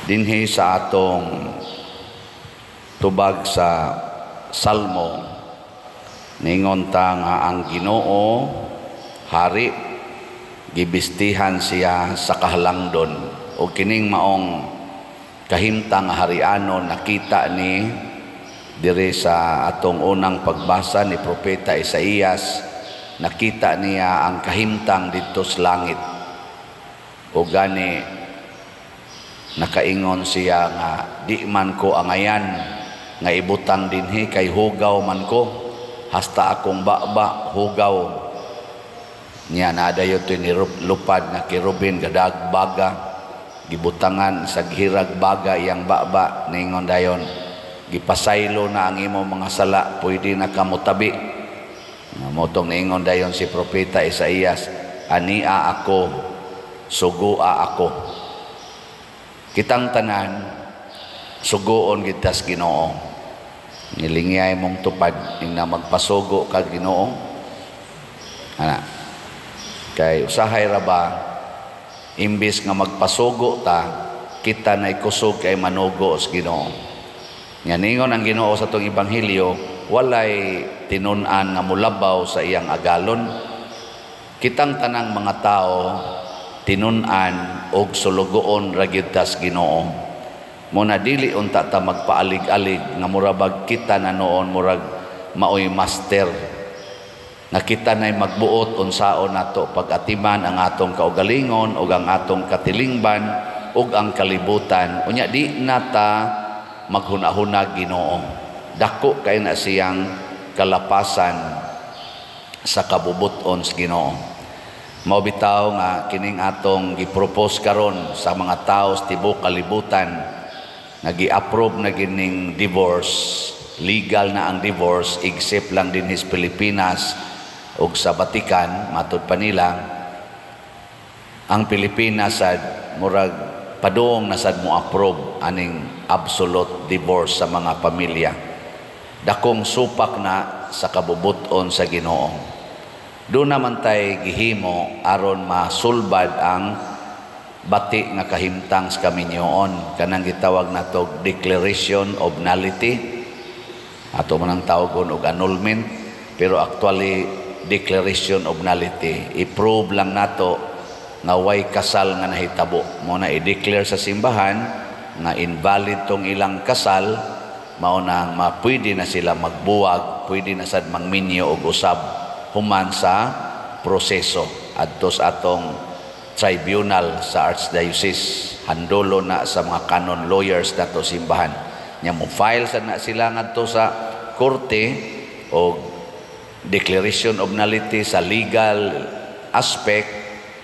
Dinhi sa atong tubag sa Salmo, ningon ta nga ang Ginoo hari, gibistihan siya sa kahalangdon, o kining maong kahimtang nga harianon nakita ni diri sa atong unang pagbasa ni Propeta Isaías. Nakita niya ang kahimtang didto sa langit, o gani nakaingon siya nga di man ko angayan nga ibutang dinhi kay hugaw man ko, hasta akong baba hugaw niya. Nadayo to ni lupad nga kerubin, gadag baga, gibutangan sa hirag baga iyang baba. Ningon dayon, "Gipasaylo na ang imong mga sala, pwede na ka motabi." Motong niingon dayon si Propeta Isaías, "Ania ako, sugua ako." Kitang tanan suguon kita sa Ginoo. Nilingiyay mong tupad ing na magpasugo kag Ginoo ana, kay usahay ra ba, imbis nga magpasugo ta, kita nay kusog kay manugo sa Ginoo. Nga ningon ang Ginoo sa atong ebanghelyo, walay tinun-an nga mulabaw sa iyang agalon. Kitang tanang mga tao tinun-an og sulugoon ra gyud tas Ginoo. Muna dili unta ta magpaalig-alig nga murabag kita na noon murag maoy master nga kita na'y magbuot unsaon nato pag-atiman ang atong kaugalingon ug ang atong katilingban ug ang kalibutan. Unya di na ta maghuna-huna Ginoo. Dako kay na siyang kalapasan sa kabubuton sa Ginoo. Mao bitaw nga kining atong gi-propose karon sa mga tao sa tibuok kalibutan nga gi-approve na gining divorce, legal na ang divorce except lang dinhi sa Pilipinas ug sa Vatican. Matud pa nila ang Pilipinas sad murag padung na sad mo approve aning absolute divorce sa mga pamilya. Dakong supak na sa kabubuton sa Ginoo. Doon naman tay gihimo aron masulbad ang bati nga kahimtang sa kaminyoon, kanang gitawag nato declaration of nullity. Ato man ang tawagon og annulment, pero actually declaration of nullity. I-prove lang nato nga way kasal nga nahitabo. Mo na i-declare sa simbahan nga invalid tong ilang kasal, mao nang mapwede na sila magbuwag, pwede na sad mangminyo og usab human sa proseso adto sa atong tribunal sa Archdiocese. Handolo na sa mga canon lawyers nato simbahan nya mo file sa na sila ngadto sa korte og declaration of nullity. Sa legal aspect,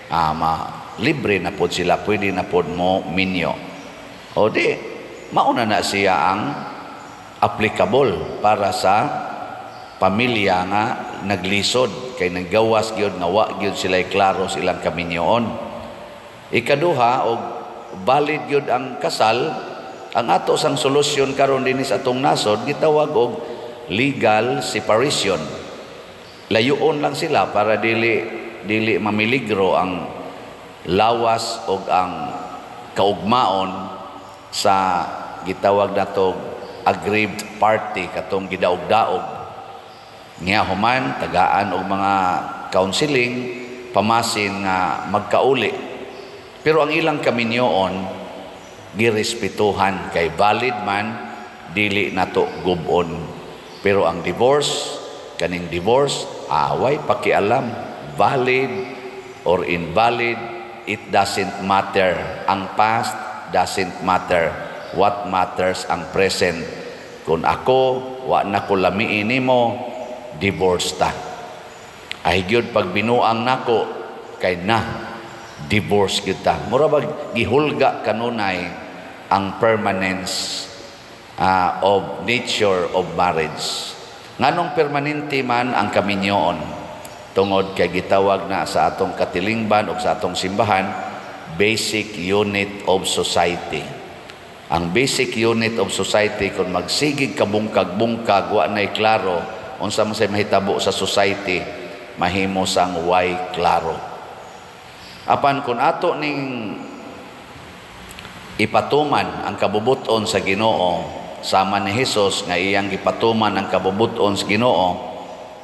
ma libre na pod sila, pwede na pod mo minyo, o di mauna na siya ang applicable para sa pamilya nga naglisod kay naggawas gyud nga wa gyud sila klaro sa ilang kaminyoon. Ikaduha, og valid gyud ang kasal, ang ato sang solusyon karon dinhi sa atong nasod gitawag og legal separation. Layuon lang sila para dili dili mamiligro ang lawas og ang kaugmaon sa gitawag nato aggrieved party, katong gidaog-daog. Nga human tagaan og mga counseling, pamasin nga magkauli, pero ang ilang kaminyoon girespetuhan kay valid man, dili nato gubon. Pero ang divorce, kaning divorce, away pakialam valid or invalid, it doesn't matter. Ang past doesn't matter. What matters ang present. Kung ako wa na ko lamiin nimo, divorce ta. Ay gyud pag binuang nako kay na divorce kita. Mura bag gihulga kanunay ang permanence of nature of marriage. Nganong permanente man ang kaminyoon? Tungod kay gitawag na sa atong katilingban o sa atong simbahan, basic unit of society. Ang basic unit of society, kung magsigig kabungkag-bungkag, wa na'y klaro, unsa man say mahitabo sa society? Mahimo sang way klaro. Apan kung ato ning ipatuman ang kabubuton sa Ginoo, sama ni Hesus nga iyang gipatuman ang kabubuton sa Ginoo,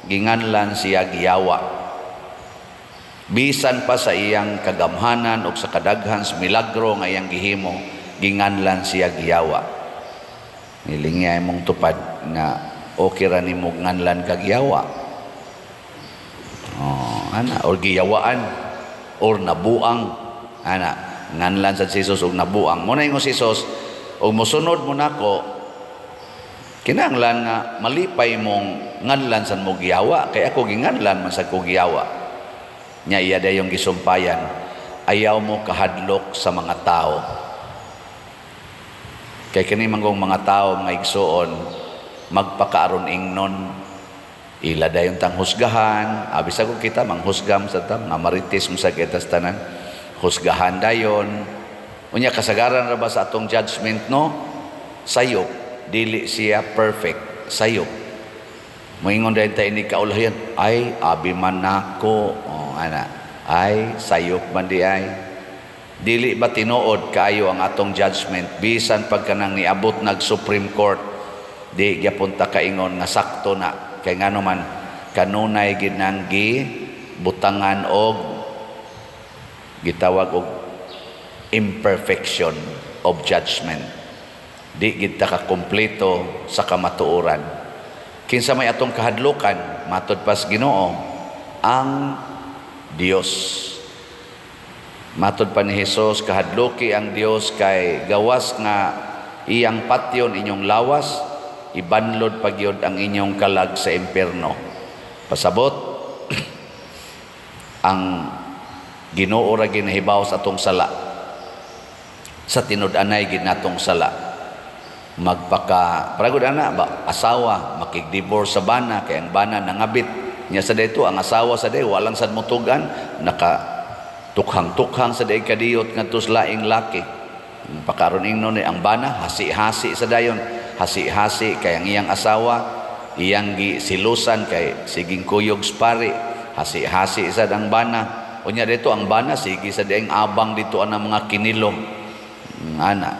ginganlan siya giyawa. Bisan pa sa iyang kagamhanan o sa kadaghan sa milagro nga iyang gihimo, ginganlan siya giyawa. Nilingya imong tupad nga okay ra nimo nganlan kag yawa. Oh, ana, or giyawaan or nabuang, ana, nganlan sa Jesus og nabuang. Mo na ingon si Jesus, og mosunod mo nako, kinahanglan nga malipay mong nganlan san mo giyawa, kay ako ginganlan man sa ko giyawa. Nya iya dayong gisumpayan, ayaw mo kahadlok sa mga tao. Kay kini manggong mga tao, mga igsuon, magpakaaron ingnon, ila dayon tang husgahan, abis ako kita manghusgam sa ta, mga marites mo sa kita sa tanan, husgahan dayon. Unya kasagaran ra ba sa atong judgment, no? Sayop, dili siya perfect, sayop. Moingon dayon ta ini kaulahan, ay abi man nako, oh, ana, ay sayop man di ay. Dili ba tinuod kaayo ang atong judgment bisan pag kanang niabot nag Supreme Court, di gyapon ta kaingon nga sakto na, kay ngano man kanunay gid nang gi butangan og gitawag og imperfection of judgment. Di gid ta kakumpleto sa kamatuoran. Kinsa may atong kahadlukan? Matod pas Ginoo, ang Dios. Matod pa ni Hesus, kahadluki ang Dios kay gawas nga iyang patyon inyong lawas, ibanlod pagyod ang inyong kalag sa impierno. Pasabot, ang Ginoo ra ginahibaw sa atong sala. Sa tinud-anay gid natong sala. Magpaka paragod ana ba, asawa makig-divorce sa bana kay ang bana nangabit niya sa dayto, ang asawa sa day walang sad motugan, naka tukhang-tukhang sa day kadiyot ngadto sa laing laki. Pakaron ingnon ni ang bana hasi-hasi sa dayon, hasi-hasi kay ang iyang asawa iyang gisilusan kay siging kuyog spari, hasi-hasi sad ang bana. Unya dito ang bana sige sa daing abang dito ang mga kinilo. Ana,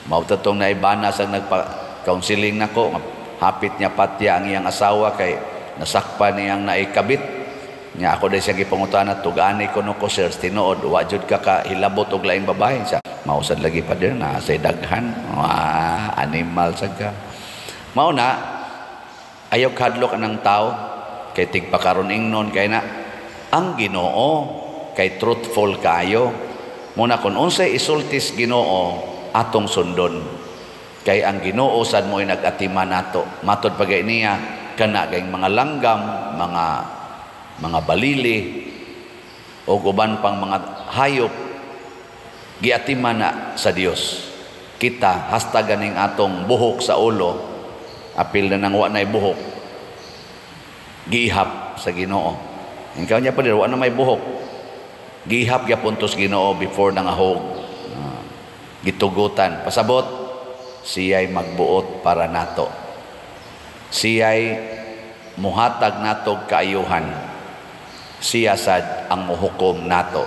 mao ta tong naibana sa nagpa-counseling nako, hapit niya patya ang iyang asawa kay nasakpan niyang naikabit. Nya ako dai siya gipangutana, tugani ko no ko sir, tinuod wa jud ka kahilabot og laing babae siya. Mausad lagi pa dir na say daghan. Wah, animal sad ka. Mao na ayaw kadlok anang tao kay tigpakaron ingnon kay na ang Ginoo kay truthful kayo. Muna kun unsay isultis Ginoo atong sundon. Kay ang Ginoo sad mo'y nag-atiman nato. Matod pa gay niya kana kay mga langgam, mga balili o uban pang mga hayop giatiman na sa Dios. Kita hasta ganing atong buhok sa ulo, apil na nang wa nay buhok, gihap sa Ginoo. Ikaw niya pa dir wa na may buhok, gihap gyapon to sa Ginoo before nangahog. Gitugutan. Pasabot, siya'y magbuot para nato. Siya'y muhatag natog kaayuhan. Siya sad ang muhukom nato.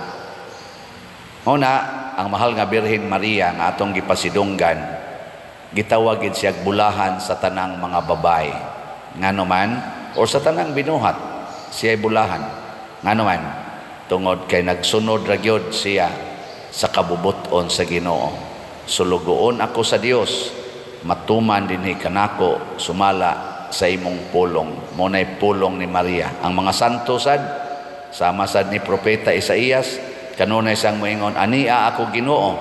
Una, ang mahal nga Birhen Maria nga atong gipasidunggan, gitawag gid siya bulahan sa tanang mga babae. Ngano man, or sa tanang binuhat, siya'y bulahan. Ngano man, tungod kay nagsunod ra gyud siya sa kabubuton sa Ginoo. Sulugoon ako sa Dios, matuman dinhi kanako sumala sa imong pulong. Mo nay pulong ni Maria. Ang mga santo sad, sama sad ni propeta Isaías, kanunay siyang moingon, ania ako Ginoo,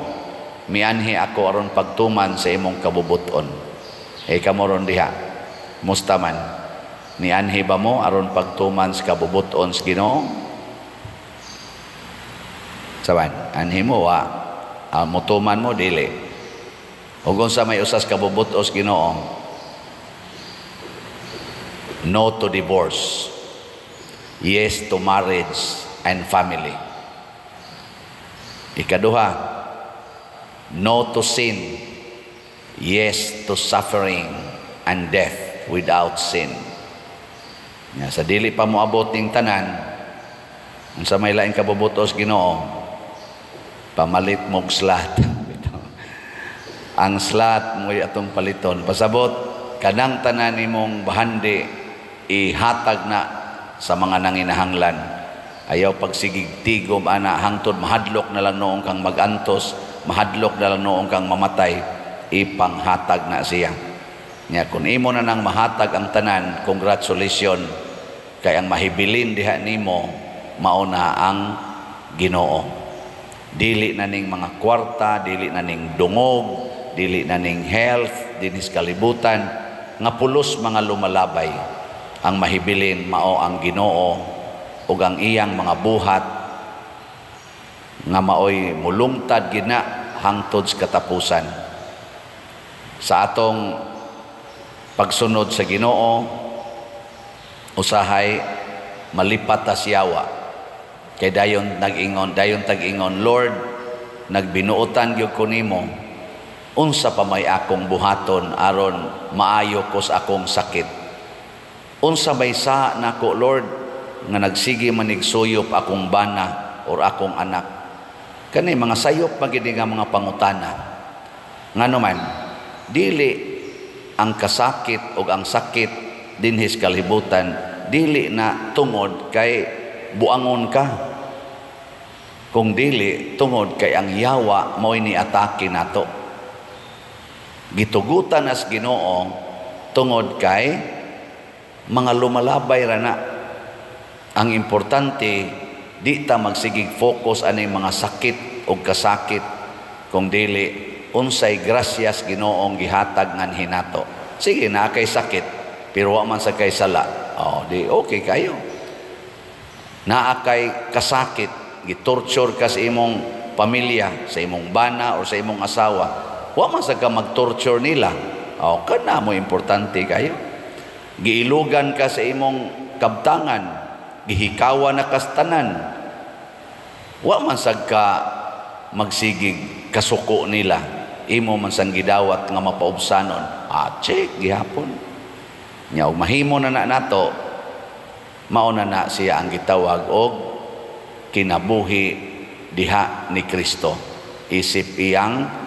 mianhi ako aron pagtuman sa imong kabubuton. E kamo ron diha, musta man, nianhi ba mo aron pagtuman sa kabubuton sa Ginoo? Saban, anhi mo wa, mutuman mo dili. Ug unsa may usas kabubutos Ginoo? No to divorce. Yes to marriage and family. Ikaduha, no to sin. Yes to suffering and death without sin. Nga sa dili pa moabot ning tanan, unsa may laing kabubutos Ginoo? Pamalit mog slat. Ang slot mo'y atong paliton. Pasabot, kanang tanan nimong bahandi, ihatag na sa mga nanginahanglan. Ayaw pagsigig tigom ana hangtod mahadlok na lang noong kang magantos, mahadlok na lang noong kang mamatay, ipanghatag na siya. Nya kung imo na nang mahatag ang tanan, congratulations, kay ang mahibilin diha nimo mao na ang Ginoo. Dili na ning mga kwarta, dili na ning dungog, dili na ning health dinhis kalibutan nga pulos mga lumalabay. Ang mahibilin mao ang Ginoo ug ang iyang mga buhat nga maoy mulungtad gina hangtod sa katapusan. Sa atong pagsunod sa Ginoo, usahay malipat ta siyawa. Kay dayon nag-ingon, dayon tag-ingon, "Lord, nagbinuotan gyud ko nimo. Unsa pa may akong buhaton aron maayo ko sa akong sakit? Unsa may sa nako, Lord, nga nagsige manig suyop akong bana or akong anak?" Kani mga sayop magid nga mga pangutana. Ngano man dili ang kasakit o ang sakit dinhis kalibutan, dili na tungod kay buangon ka, kung dili tungod kay ang yawa mo'y ni-atake nato. Gitugutan as Ginoo tungod kay mga lumalabay ra na. Ang importante, di ta magsigig focus ani mga sakit o kasakit, kung dili unsay grasyas Ginoong gihatag nganhi nato. Sige na kay sakit, pero wa man sa kay sala. Oh, di okay kayo. Naa kay kasakit, gitorture ka sa imong pamilya, sa imong bana or sa imong asawa. Wa man sa ka mag-torture nila. Oh, kana mo importante kayo. Giilugan ka sa imong kabtangan, gihikawan na kastanan. Wa man sad ka magsigig kasuko nila. Imo man sang gidawat nga mapaubsanon. Ah, check gihapon. Nya og mahimo na na nato, mao na na siya ang gitawag og kinabuhi diha ni Kristo. Isip iyang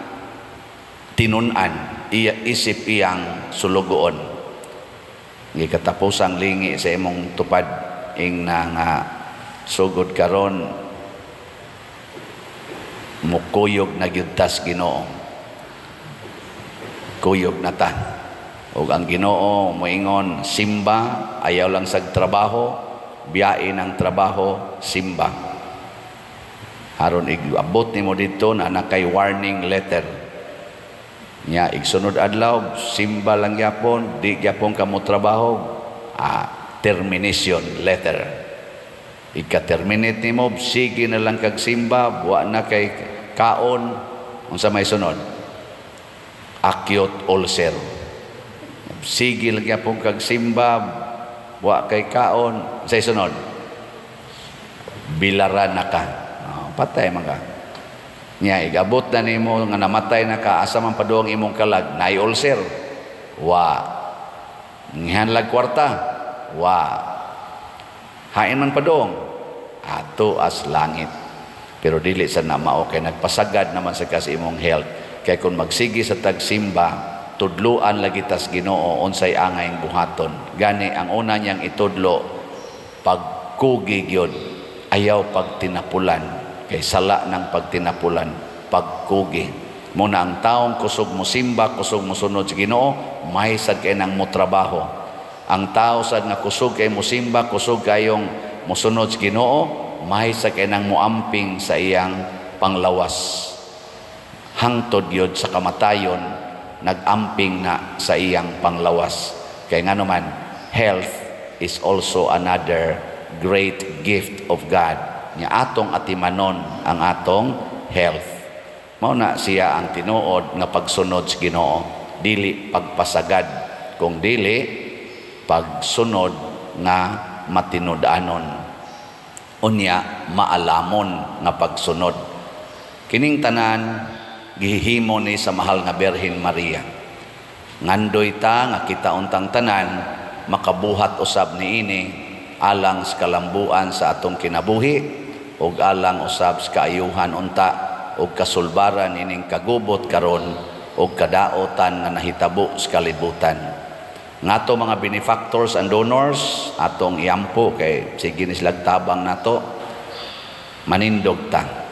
tinun-an, iya, isip iyang sulugoon. Gikatapusang lingi sa imong tupad ing na nga sugod karon mukuyog na gyud tas Ginoo. Kuyog na ta. Ug ang Ginoo moingon, "Simba, ayaw lang sag trabaho, biyain ang trabaho, simba." Aron igabot nimo didto na kay warning letter. Nya igsunod adlaw simba lang gyapon, di gyapon ka mo trabaho, termination letter. Ika-terminate nimo, sige na lang kag simba, wa na kay kaon, unsa may sunod? Acute ulcer. Sige lang gyapon kag simba, wa kay kaon, unsay sunod? Bilaran na ka. Oh, patay man ka. Nya igabot na nimo nga namatay na ka, asa man padung imong kalag? Naay ulcer? Wa. Ngihanlag kwarta? Wa. Hain man padung? Ato as langit. Pero dili sa na mao kay nagpasagad naman sa kas imong health. Kay kung magsigi sa tagsimba, tudluan lagi tas Ginoo unsay angay buhaton. Gani ang una niyang itudlo, pagkugi gyud, ayaw pagtinapulan. Kay sala ng pagtinapulan, pagkugi. Muna ang taong kusog mo simba, kusog mo sunod sa Ginoo, may sad kay nang mo trabaho. Ang tao sad nga kusog kay mo simba, kusog kayong mosunod sa Ginoo, may sad kay nang moamping sa iyang panglawas. Hangtod yun sa kamatayon, nag-amping na sa iyang panglawas. Kay nga naman, health is also another great gift of God. Nya atong atimanon ang atong health. Mao na siya ang tinuod nga pagsunod sa Ginoo, dili pagpasagad, kung dili pagsunod nga matinud-anon. Unya maalamon nga pagsunod. Kining tanan gihimo ni sa mahal nga Birhen Maria. Ngandoy ta nga kita untang tanan makabuhat usab niini alang sa kalambuan sa atong kinabuhi ug alang usab sa kaayuhan unta ug kasulbaran ining kagubot karon. og kadaotan nga nahitabo sa kalibutan. Nga ato mga benefactors and donors, atong iampo kay sige ni silag tabang nato, manindog ta.